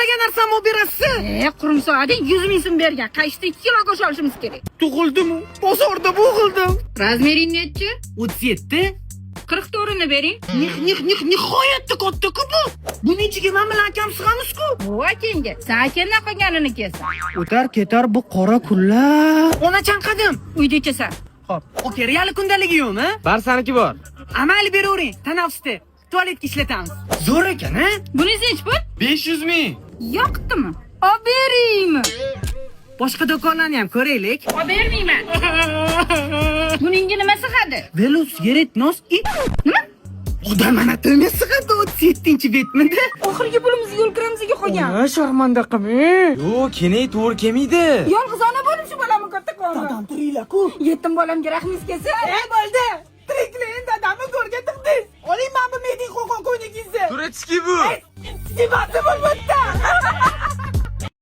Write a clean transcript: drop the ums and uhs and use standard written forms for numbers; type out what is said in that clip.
Xohlagan narsamni olib berasiz. E, qurumsoq adang 100 ming so'm bergan. Qayishda 2 kilo go'sht olishimiz kerak. Tug'ildim, bozorda bo'g'ildim. Размер ing nechi? 37. 44 ni bering. Nih nih nih nihoyatda katta-ku bu. Buning ichiga men bilan akam sig'amiz-ku. Bu akangga. Sen akangdan qolganini kiyasan. O'tar ketar bu qora kunlar. Ona chanqadim. Uyda ichasan. Xo'p, okey, real kundaligi yo'qmi? Barsaniki bor. Amayli, beravering, tanaffusda. Tualetga ishlatamiz. Zo'r ekan, a? Bunisi nechi pul? 500 ming. Yoqdimi? Olib beraymi? Boshqa do'konlarni ham ko'raylik. Olib bermayman. Buningga nima sig'adi? Velosiped nos i Nima? Odam anatomiya sig'adi, 37-betmidi? Oxirgi pulimizni yo'l kiramizga qolgan. Ona, sharmanda qilmang. Yo'q, keling, to'g'ri kelmaydi. Yolg'iz ona bo'lib shu bolamni katta qilaman. Dadam tiringlar-ku. Yetim bolamga rahmingiz kelsin. E, bo'ldi. Tiriklar, dadamni go'rga tiqdingiz. Oling mana bu meding qo'qon ko'ynagingizni. Турецкий bu. Sifati bo'lmabdi.